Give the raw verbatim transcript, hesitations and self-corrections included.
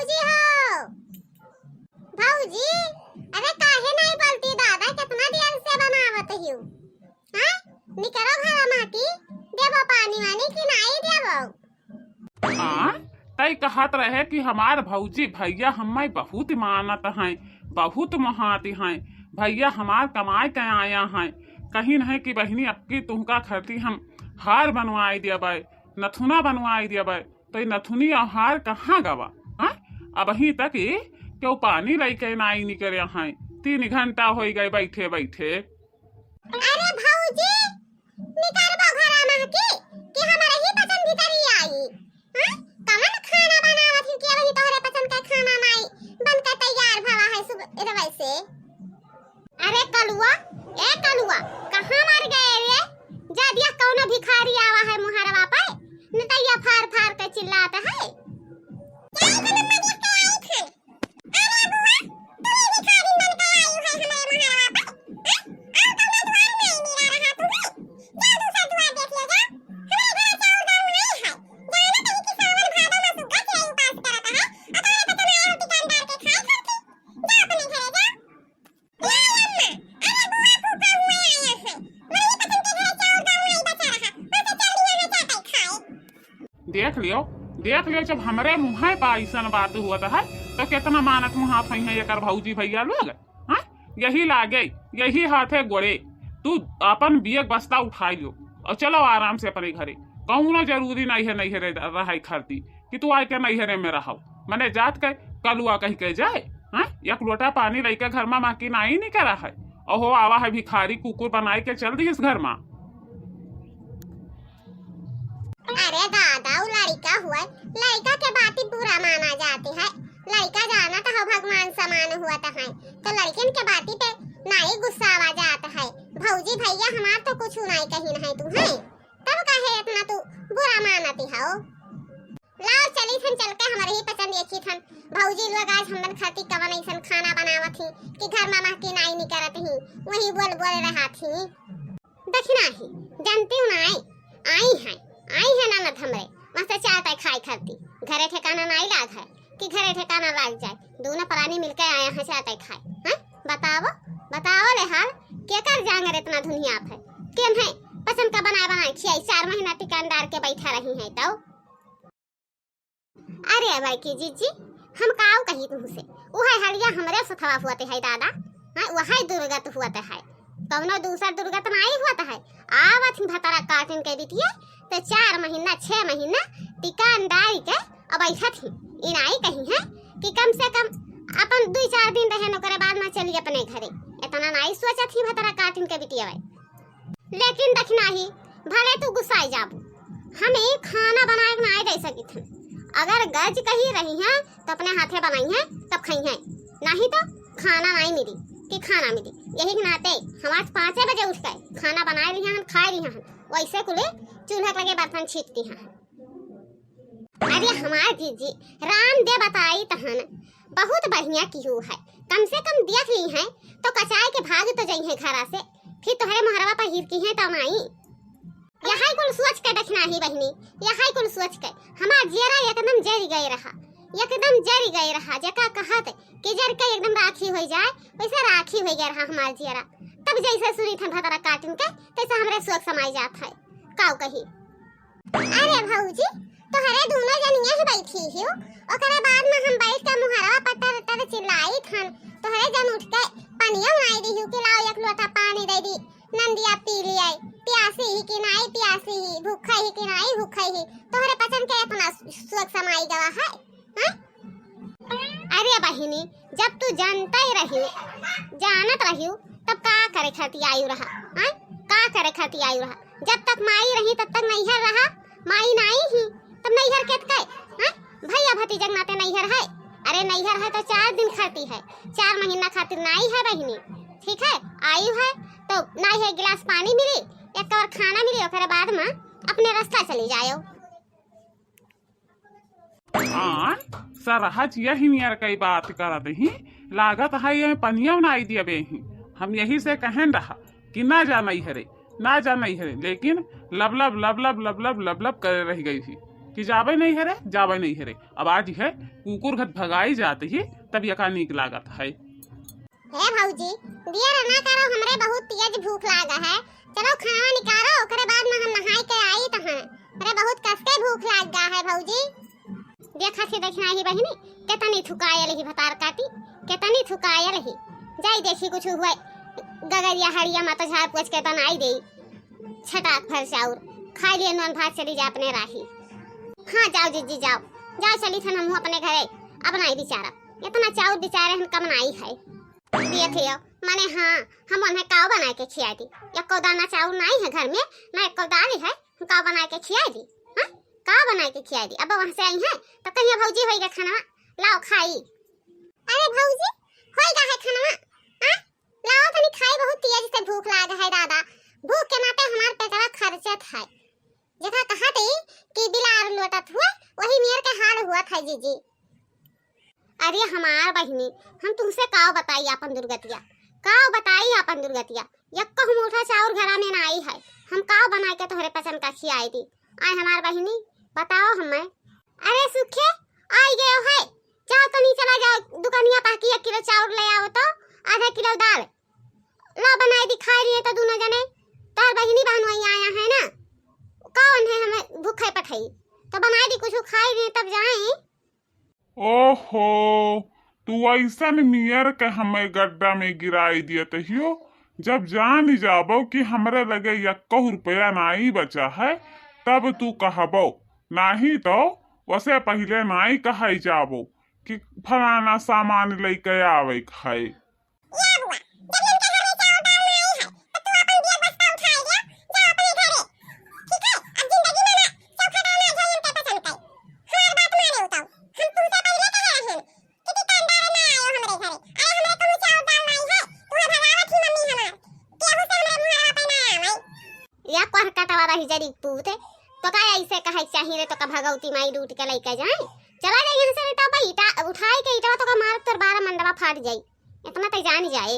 भौजी हो, भौजी, अरे काहे नाई बोलती दादा, कितना देर से बनावत हियो? हाँ, निकरो घर मा की, देबो पानी वानी की नाई देबो? हाँ, तई कहत रहे कि हमार भौजी भैया हम्मै बहुत मानत हैं, बहुत मोहात हैं, भैया हमार कमाए के आया हैं, कहिन हैं कि बहिनी अबकी तुहका खरती हम हार बनवाई देबै, नथुना बनवाई देबै, तो ई नथुनी अउर हार कहाँ गवा? हाँ? अबहीं तक ई केहू पानी लइके नाई निकरे हैं, तीन घंटा होइ गए बैठे बैठे। अरे भौजी, निकरबो घरा मा की, कि हमरे ही पसंद भीतरी आई। हाँ? कवन खाना बनावत ही कि अबहीं तोहरे पसंद का खाना नाई बन के तैयार भवा है सुबह से? अरे कलुआ, ए कलुआ, कहाँ मर गए रे? जा दिया कौनो भिखारी आवा है मुहरवा पे, नतैया फार फार के चिल्लात है। देख लियो, देख लियो, जब हमरे मुँहे पा अइसन बात हुवत है, तो केतना मानत मुँह हाथ है एकर भौजी भैया लोग, हाँ? यही लागे, यही हाथे गोड़े, तू अपन बियक बस्ता उठाई लियो अउर चलो आराम से अपने घरे। कौनो जरूरी नहीं है नैहरे रहे खातिर। कि तू आइके नैहरे में रहव। मने जात के कलुआ कहि के जाए, हाँ? एक लोटा पानी लइके घर मा महकी नाई निकरा है। अहो आवा है भिखारी कुकुर बनाइके चल दिहिस घर मा। अरे दादा, उ लड़िका हुआ, लड़िका के बाती बुरा माना जात है। लड़िका जानत हो भगवान समान हुवत है, तो लड़किन के बाती पे नाई गुस्सावा जात है। भौजी भैया हमार तो कुछ नाई कहिन है तुम्हें, तब काहे इतना तू बुरा मानती हो? लाओ चली थन चल के हमरे ही पसंद देखी थन। भौजी लोग आज हमन खातिर कवन अइसन खाना बनावत ही कि घर मा महकी नाई निकरत ही, वही बोल बोल रहत ही। दखिना ही, जानती हूँ ना आई, आई है, आई है ननद हमरे, मस्त चाट है खाए खातिर। घरे ठिकाना नाई लाग है कि घरे ठिकाना लाग जाए, दोनों प्राणी मिलके आया है चाट है खाए। हैं? बताओ, बताओ ले हाल, केकर जांगर इतना धुनियात है? केन्हे पसंद का बनाए बनाए खियाई, चार महीना टिकान डार के बैठा रही है तो। अरे भाई की जीजी, हम काऊ कही तुमसे, उहे हलिया हमरे सथवा हुवत है दादा, हाँ, उहे दुर्गत हुवत है, कौनो दूसर दुर्गत नाई हुवत है। आवत ही भतरा काटिन के बिटिया, तो चार महीना, छह महीना टिकान डारी के अब बैठत ही। इनाई कही है कि कम से कम अपन दुई चार दिन रहे, ओकरे बाद मा चली अपने घरे। इतना नाई सोचत ही भतरा काटिन के बिटिया भाई। लेकिन दखिना ही, भले तू गुस्साई जाबू, हम ई खाना बनाए के नाई दे सकित हन। अगर गज कही रही हैं, तो अपने हाथे बनाई हैं, तब खाई हैं, नहीं तो खाना नाई मिली कि खाना मिली। यही के नाते हम आज पाँचे बजे उठ के खाना बनाए रही हन, खाए रही हन, वैसे कुले चूल्हा के लगे बर्तन छीटती हैं। अरे हमार जीजी, राम दे बताई तहन, बहुत बढ़िया किहू है। कम से कम देख ली हैं, तो कचाए के भाग तो जइहें घरा से, फिर तोहरे मोहरवा पर हिरकी हैं तो नाई। यही कुल सोच के दखिना ही बहिनी, यही कुल सोच के हमार जियरा एकदम जरि गए रहा, एकदम जरि गए रहा। जेका कहत कि जरि के एकदम राखी होइ जाए, वैसे राखी होइ गए रहा हमार जियरा। तब जैसे सुनी थन भतरा काटिन के, तैसे हमरे सोच समाई जात है। काऊ कही? अरे भौजी, तोहरे दोनों जनिया ही बैठी हियो, ओकरे बाद मा हम बैठ के मुहरवा पर टर टर चिल्लाई थन, तोहरे जन उठ के पनिया उनाई दिहियो कि लाओ एक लोटा पानी दे दी, नंदिया पी लियाई, प्यासी ही कि नाई प्यासी ही, भूखा ही कि नाई भूखा ही, तोहरे पचन के इतना सोच समाई गवा है, हाँ? अरे बहिनी, जब तू जानता ही रही, जानत रही, तब का करे खातिर आयु रहा, हाँ? का करे खातिर आयु रहा? जब तक माई रही, तब तक नैहर रहा, माई नाई ही, तब नैहर केत के, हाँ? भैया भतीजक नाते नैहर है। अरे नैहर है तो चार दिन खातिर है, चार महीना खातिर नाई है बहिनी, ठीक है? आयु है तो नाई है, गिलास पानी मिली, एक कवर खाना मिली, ओकरे बाद मा अपने रास्ता चली जायो। आन, सरहज यही नियर कई बात करत ही, लागत है ये पनिया नाई दियबे ही। हम यही से कहन रहा कि ना जा नैहरे, ना जा नैहरे, लेकिन लबलब, लबलब, लबलब, लबलब करे रह गई ही। कि जाबै नहीं है रे, जाबै नहीं है रे। अब आज है कुकुर घत भगाई जात ही, तब यका नीक लागत है। हे भौजी, दियर ना करो, हमरे बहुत तेज भूख लागा है। चलो खाना निकालो, ओकरे बाद में हम नहाई के आई तहाँ। अरे बहुत कस के भूख लाग गा है भौजी। देखा थी दखिनाही बहिनी, केतनी थुकायल ही भतार काटी, केतनी थुकायल ही। जाई देखी कुछ हुए, गगरिया हरिया माता झाड़ पोछ के बनाई देई। छटाक भर चाउर खाई लिए, नॉन भात चली जा अपने राही। हाँ जाओ जिज्जी जाओ, जाओ चली थन हमहू अपने घरे। अब नाई बिचारा, इतना चाउर बिचारे हन कम नाई है। दिए थे यो, माने हाँ, हम उन्हें काव बनाए के खिया दी। यक्को दाना चाउर नाई है घर में, ना यक्को दाल है, हम काव बनाए के खिया दी। हाँ, काव बनाए के खिया दी। अब वहाँ से आई है तो कहिए भौजी होई गे खाना, लाओ खाई। अरे भौजी, होई गा है खाना, आ? लाओ तनी खाई, बहुत तेज से भूख लाग है दादा। भूख के मारे हमार पेटवा खरचत है। जथा कहत ही कि बिलार लोटत हुए, वही मेर के हाल हुआ था जिज्जी। अरे हमार बहिनी, हम तुमसे काव बताई आपन दुर्गतिया, काव बताई आपन दुर्गतिया। यक्को मुठा चाउर घरा में नाई है, हम काव बनाए के तोहरे पचन का खियाई दी। आय हमार बहिनी, बताओ हमें। अरे सुखे, आई गयो है, जाओ तनी चला जाओ दुकानिया पा के एक किलो चाउर ले आओ तो आधा किलो दाल। ला बनाई दी, खाई लिए तो दोनों जने। तोहर बहिनी बहनोई आया है ना, कौन है हमें भूखे पठाई, तो बनाई दी कुछ खाई लिए तब जाए। ओहो, तू ऐसन मेर के हमें गड्ढा में गिराई दियत हियो। जब जान जाबो कि हमरे लगे यक्को रुपया नाई बचा है, तब तू कहबो, नाही तो वसे पहिले नाई कहै जाबो कि फलाना सामान लेके आवे के है। या बुआ, जब इनके घर में चाउर दाल नाई है, तो तू अपन बिया बस्ता उठाए लिया, जा अपने घरे। ठीक है, अब जिंदगी में ना चोखा दाल ना जाए इनके पसंद के। हमार बात माने उताऊ, हम तुमसे पहिले कहे रहन कि दुकानदार ना आयो हमरे घरे। अरे हमरे कहूँ चाउर दाल नाई है, तुम्हें भगावत ही मम्मी हमार। केहू से हमरे मुहरा पे ना आवे। या कोहकटवा रही जरी पूत, तो का ऐसे कहे चाही रे, तो का भगवती माई लूट के लेके जाए? चला जाए यहाँ से, नहीं तो अब ईटा उठाए के ईटवा तो का मार तोर बारह मंडवा फाट जाई। इतना तो जान जाए।